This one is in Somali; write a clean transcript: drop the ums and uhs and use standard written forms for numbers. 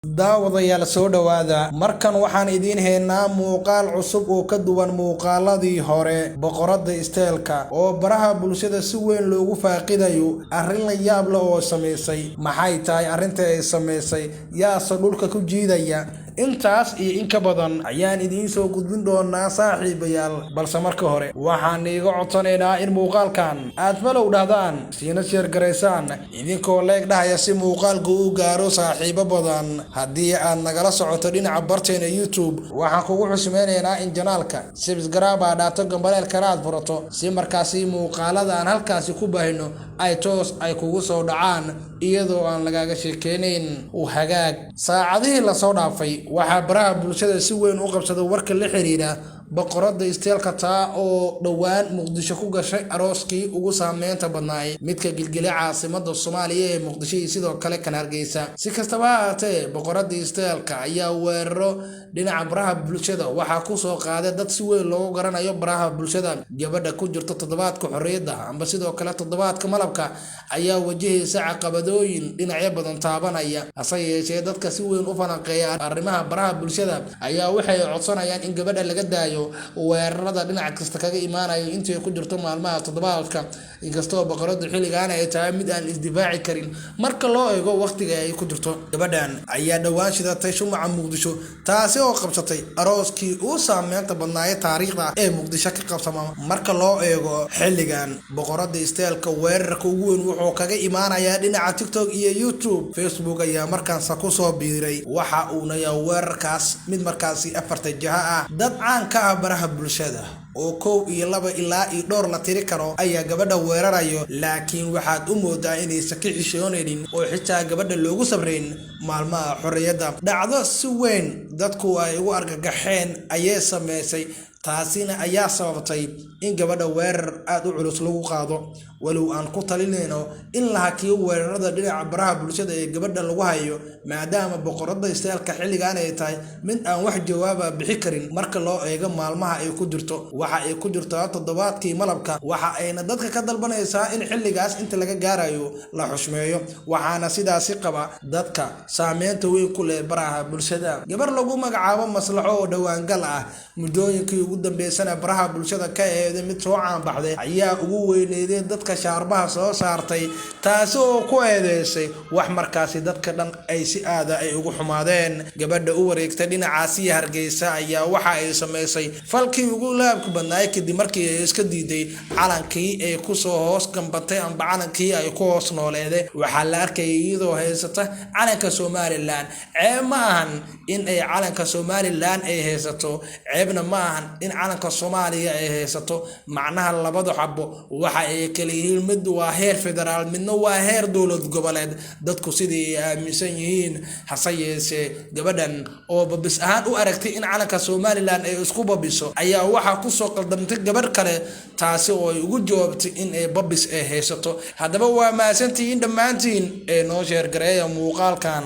Daawadayaal, soo dhowaada. Markan waxaan idiin haynaa muuqaal cusub oo ka duwan muuqaaladii hore. Boqoradda isteelka oo baraha bulshada si weyn loogu faaqidayo arrin la yaab leh oo samaysay. Maxay tahay arrinta ay samaysay? Yaase dhulka ku jiidaya? Intaas iyo in ka badan ayaan idiin soo gudbin doonaa, saaxiibayaal. Balse marka hore waxaan iiga codsanaynaa in muuqaalkan aad follow dhahdaan, siina share garaysaan, idinkoo like dhahaya, si muuqaalku u gaaro saaxiibo badan. Haddii aad nagala socoto dhinaca barteena YouTube, waxaan kugu xusmeynaynaa in channelka subscribe aad dhaato, gambaleelkana aad furato, si markaasi muuqaalada aan halkaasi ku baahino ay toos ay kugu soo dhacaan, iyadoo aan lagaaga sheekeynayn. Hagaag, saacadihii lasoo dhaafay waxaa baraha bulshada si weyn u qabsaday warka la xiriira boqoradda isteelka, taa oo dhowaan Muqdisho ku gashay arooskii ugu saameynta badnaay, midka gilgila caasimada Soomaaliya ee Muqdisho iyo sidoo kale kan Hargeysa. Si kastaba ha ahaatee, boqoradda isteelka ayaa weeraro dhinaca baraha bulshada waxaa kusoo qaaday dad si weyn loogu garanayo baraha bulshada. Gabadha ku jirta toddobaadka xorriyadda amba sidoo kale toddobaadka malabka ayaa wajahaysa caqabadooyin dhinacyo badan taabanaya. Hase yeeshee, dadka si weyn u falanqeeya arrimaha baraha bulshada ayaa waxay codsanayaan in gabadha laga daayo weerarada dhinac kasta kaga imaanayo intay ku jirto maalmaha toddobaadka, inkastoo boqoradu xilligan ay tahay mid aan isdifaaci karin marka loo eego waqtiga ay ku jirto. Gabadhan ayaa dhowaan shidatay shumaca Muqdisho, taasi oo qabsatay arooskii ugu saameynta badnaayay taariikhda ee Muqdisho ka qabsama. Marka loo eego xilligan, boqorada isteelka weerarka ugu weyn wuxuu kaga imaanayaa dhinaca TikTok iyo YouTube. Facebook ayaa markaansa kusoo biiray, waxa uuna yahay weerarkaas mid markaasi afarta jaha ah. Dad caan ka ah baraha bulshada oo kow iyo laba ilaa iyo dhowr la tiri karo ayaa gabadha weerarayo, laakiin waxaad u moodaa inaysan ka xishoonaynin oo xitaa gabadha loogu sabrayn maalmaha xorriyadda. Dhacdo si weyn dadku ay ugu argagaxeen ayay sameysay, taasina ayaa sababtay in gabadha weerar aada u culus lagu qaado. Walow aan ku talinayno in la hakiyo weerarada dhinaca baraha bulshada ee gabadha lagu hayo, maadaama boqorada isteelka xilligan ay tahay mid aan wax jawaaba bixi karin marka loo eego maalmaha ay ku jirto. Waxa ay ku jirtaa toddobaadkii malabka, waxa ayna dadka ka dalbanaysaa in xilligaas inta laga gaarayo la xushmeeyo. Waxaana sidaasi qaba dadka saameynta weyn ku leh baraha bulshada. Gabar lagu magacaabo Maslaxo oo dhowaangal ah, muddooyinkii ugu dambeysana baraha bulshada ka eeday mid soo caanbaxday, ayaa ugu weyneyday dadka shaarbaha soo saartay, taasi oo ku eedeysay wax markaasi dadka dhan ay si aada ay ugu xumaadeen. Gabadha u wareegtay dhinacaasiya Hargeysa ayaa waxa ay samaysay falkii ugu laabka badnaay, kadib markii ay iska diiday calankii ay kusoo hoos gambatay amba calankii ay ku hoos nooleeday. Waxaa la arkayay iyadoo haysata calanka Somaliland. Ceeb ma ahan in ay calanka Somaliland ay haysato, ceebna ma ahan in calanka Soomaaliya ay haysato. Macnaha, labada xabo waxa ay kala yihiin, mid waa heer federaal, midna waa heer dowlad goboleed, dadku sidii ay aaminsan yihiin. Hase yeeshee, gabadhan oo babis ahaan u aragtay in calanka Somaliland ay isku babiso ayaa waxaa kusoo qaldamtay gabadh kale, taasi oo ay ugu jawaabtay in ay babis ay haysato. Haddaba waa mahadsantihiin dhammaantiin ee noo share gareeya muuqaalkan.